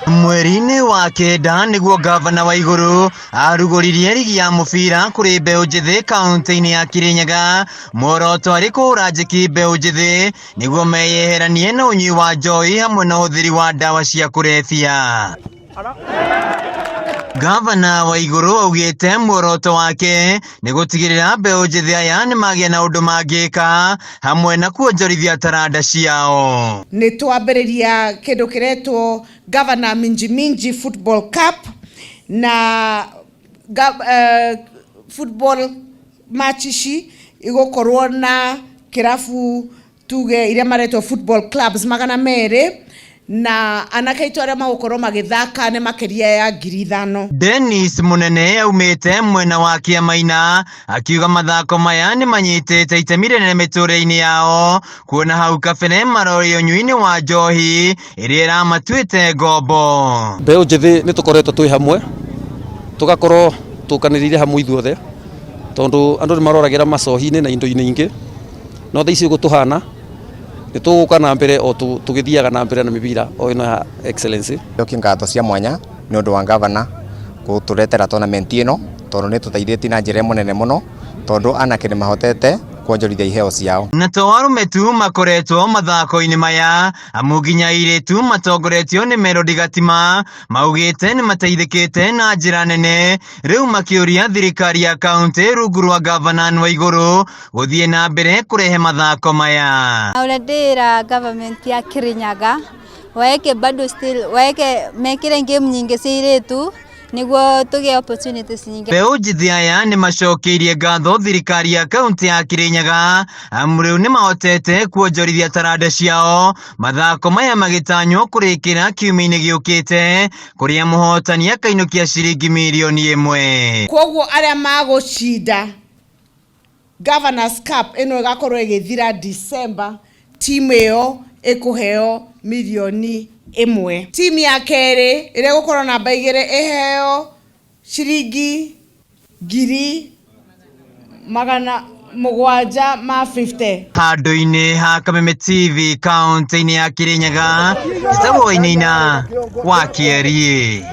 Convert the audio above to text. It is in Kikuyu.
Mweri-inĩ wa kenda nĩguo ngavana wa igũrũ arugũririe rigi ya mũbira kũrĩ mbeũ njĩthĩ kaunti-inĩ ya Kirinyaga. Muoroto arĩ kũhũra njeki mbeũ njĩthĩ nĩguo meyeheranie na ũnyui wa njohi hamwe na ũhũthĩri wa ndawa cia kũrebia. Ngavana wa igũrũ augĩte muoroto wake nĩ gũtigĩrĩra mbeũ njĩthĩ aya nĩ magĩa na ũndũ mangĩka hamwe na kuonjorithia taranda ciao. Nĩ twambĩrĩria kĩndũ kĩretwo Governor Minji Minji Football Cup na football match ici igũkorwo na kĩrabu tuge iria maretwo football clubs 200 na anake aitũ arĩa magũkorwo magĩthaka nĩ makĩria ya 5,000. Dennis Munene aumĩte mwena wa Kĩamaina akiuga mathako maya nĩ manyitĩte itemi rĩnene mĩtũrĩre-inĩ yao kuona hau kabere marorĩ ũnyui-inĩ wa njohi ĩrĩa ĩramatuĩte ngombo. Mbeũ njĩthĩ nĩ tũkoretwo twĩ hamwe, tũgakorwo tũkanĩrĩire hamwe ithuothe, tondũ andũ nĩ maroragĩra macohi-inĩ na indo-inĩ ingĩ, no thaa ici ũguo tũhana nĩ tũgũka na mbere o tũgĩthiaga na mbere na mĩbira o ĩno ya Excellency. Njoki ngatho cia mwanya nĩ ũndũ wa ngavana gũtũretera tournament ĩno, tondũ nĩ tũteithĩtie na njĩra ĩmwe nene mũno, tondũ anake nĩ mahotete kuonjorithia iheo ciao. Na to arũme tu makoretwo mathako-inĩ maya, amu nginya airĩtu matongoretio nĩ Melody Gatima maugĩte nĩ mateithĩkĩte na njĩra nene, rĩu makĩũria thirikari ya kaunti rungu rwa ngavana wa igũrũ gũthiĩ na mbere kũrehe mathako maya. Ũrĩa government ya Kirinyaga waeke bado still waeke mekire game nyingĩ cia airĩtu nĩguo tũgĩe opportunities nyingĩ. Mbeũ njĩthĩ aya nĩ macokeirie ngatho thirikari ya kaunti ya Kirinyaga amu rĩu nĩ mahotete kuonjorithia taranda ciao, mathako maya magĩtanywo kũrĩkĩra kiumia-inĩ gĩũkĩte kũrĩa mũhotani akainũkia ciringi mirioni 1. Koguo arĩa magũcinda Governors Cup ĩno ĩgakorwo ĩgĩthira December, timu ĩyo ĩkũheo mirioni 1. Timu ya kerĩ ĩrĩa ĩgũkorwo namba 2 ĩheo ciringi 750,000. Handũ-inĩ ha Kameme TV kaunti-inĩ ya Kirinyaga, njĩtagwo Wainaina wa Kĩeriĩ.